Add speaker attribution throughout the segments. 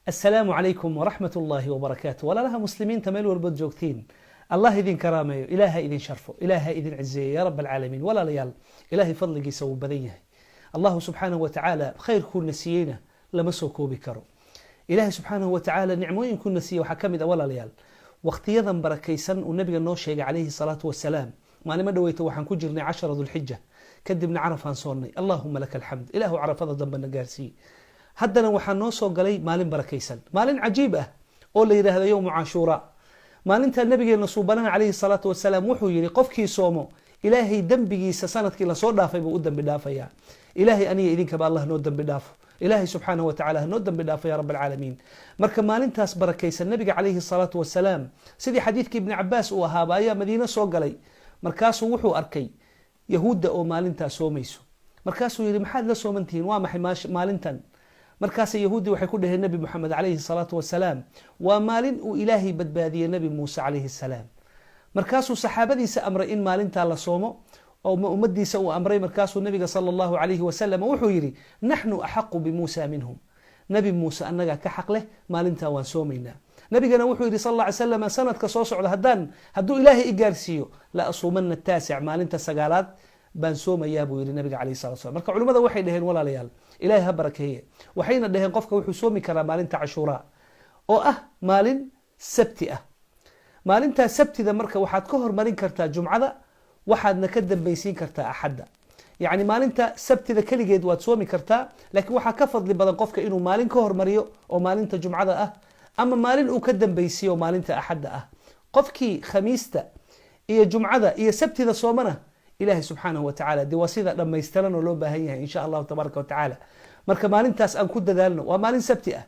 Speaker 1: Asalaamu calaykum waraxmat ullaahi wabarakaatu. Walaalaha muslimiinta meel walbood joogtiin, Allah idin karaameeyo, Ilaaha idin sharfo, Ilaaha idin cizeeyo, ya rab alcaalamiin. Walaalayaal, Ilaahay fadligiisa wuu badan yahay. Allahu subxaanahu wa tacaala khayrkuuna siiyeyna lama soo koobi karo. Ilaahay subxaanahu wa tacaala nicmooyinkuuna siiyey waxaa ka mid a, walaalayaal, wakhtiyadan barakaysan uu nabiga noo sheegay calayhi salaatu wasalaam. Maalimo dhoweyta waxaan ku jirnay 10 dulxija, kadibna Carafaan soonnay. Allahuma laka alxamd, Ilaahu Carafada dambena gaarsiiye. Haddana waxaa noo soo galay maalin barakaysan, maalin cajiib ah oo la yidhaahdo yowmu Cashuuraa. Maalintaa nabigeena suubanaha calayhi salaatu wasalaam wuxuu yihi, qofkii soomo, Ilaahay dembigiisa sanadkii lasoo dhaafay buu u dembi dhaafayaa. Ilaahay aniga idinkaba Allah noo dembi dhaafo. Ilaahay subxaanahu wa tacala hanoo dembi dhaafo, ya rab alcaalamiin. Marka maalintaas barakaysan, nabiga calayhi salaatu wasalaam, sidii xadiidkii Ibni Cabaas uu ahaaba, ayaa Madiine soo galay. Markaasuu wuxuu arkay Yahuudda oo maalintaa soomayso. Markaasuu yihi, "Maxaad la soomantihiin? Waa maxay maalintan?" Markaasa Yahuuddi waxay ku dhaheen Nebi Moxamed calayhi salaatu wasalaam, waa maalin uu Ilaahay badbaadiyey Nebi Muuse calayhi salaam. Markaasuu saxaabadiisa amray in maalintaa la soomo oo ummadiisa uu amray. Markaasuu nabiga sala allahu calayhi wasalam wuxuu yidhi, "Naxnu axaqu bimuusa minhum." Nebi Muuse annagaa ka xaq leh, maalintaa waan soomaynaa. Nabigana wuxuu yidhi sal alla ly slam, sanadka soo socda hadduu Ilaahay i gaarsiiyo, la asuumana taasic, maalinta sagaalaad baan soomayaa, buu yihi nabiga calayhi salatu slam. Marka culimmada waxay dhaheen, walaalayaal, Ilahay ha barakeeye, waxayna dhaheen qofka wuxuu soomi karaa maalinta Cashuuraa oo ah maalin Sabti ah. Maalintaa Sabtida marka waxaad ka hormarin kartaa Jumcada, waxaadna ka dambaysiin kartaa Axadda. Yacni maalinta Sabtida keligeed waad soomi kartaa, laakiin waxaa ka fadli badan qofka inuu maalin ka hormariyo oo maalinta Jumcada ah, ama maalin uu ka dambaysiiyo oo maalinta Axadda ah. Qofkii Khamiista iyo Jumcada iyo Sabtida soomana, Ilaahay subxaanahu wa tacala dee waa sida dhammaystiran oo loo baahan yahay, insha Allahu tabaaraka wa tacaala. Marka maalintaas aan ku dadaalno. Waa maalin Sabti ah,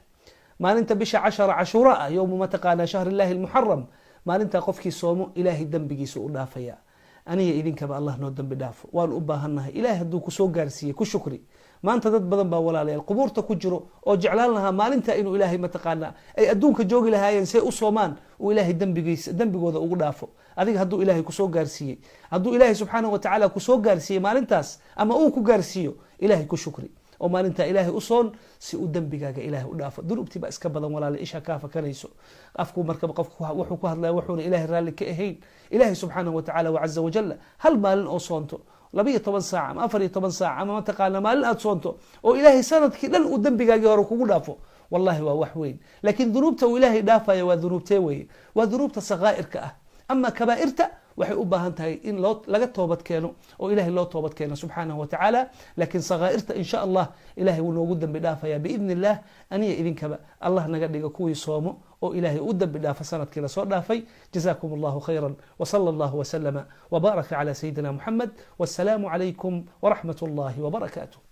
Speaker 1: maalinta bisha 10 Cashuura ah, yowmu mataqaanaa shahr illahi almuxaram. Maalintaa qofkii soomo, Ilaahay dembigiisa u dhaafaya. Aniga idinkaba Allah noo dembi dhaafo, waan u baahannahay. Ilahay hadduu kusoo gaarsiiyey, ku shukri. Maanta dad badan baa, walaalayaal, qubuurta ku jiro oo jeclaan lahaa maalinta inuu Ilaahay mataqaanaa ay adduunka joogi lahaayeen say u soomaan, uu Ilaahay dembigiisa dembigooda ugu dhaafo. Adiga hadduu Ilaahay kusoo gaarsiiyey, hadduu Ilaahay subxaanahu watacaala kusoo gaarsiiyey maalintaas ama uu ku gaarsiiyo, Ilaahay ku shukri oo maalintaa Ilaahay u soon si uu dembigaaga Ilaahay u dhaafo. Dunuubtii baa iska badan, walaala, isha kaa fakanayso, afku markaba qofku wuxuu ku hadlaya wuxuuna Ilaahay raalli ka ahayn. Ilaahay subxaanahu watacaala wacaza wajal, hal maalin oo soonto 12 saac ama 14 saac ama mataqaana maalin aad soonto oo Ilaahay sanadkii dhan uu dembigaagii hore kugu dhaafo, wallahi waa wax weyn. Laakiin dunuubta uu Ilaahay dhaafaya waa dunuubtee weye? Waa dunuubta sakaa'irka ah. Ama kabaa'irta waxay u baahan tahay in loo laga toobad keeno oo Ilahay loo toobad keeno subxaanahu wa tacaala. Laakiin sakaa'irta, insha Allah, Ilahay wuu noogu dembi dhaafaya biidni illah. Aniya idinkaba Allah naga dhigo kuwii soomo oo Ilahay u dembi dhaafa sanadkii lasoo dhaafay. Jazakum allahu khayra wsala allahu waslama wbaaraka cala sayidina Muxamed, wassalaamu calaykum waraxmat اllahi wbarakaatuh.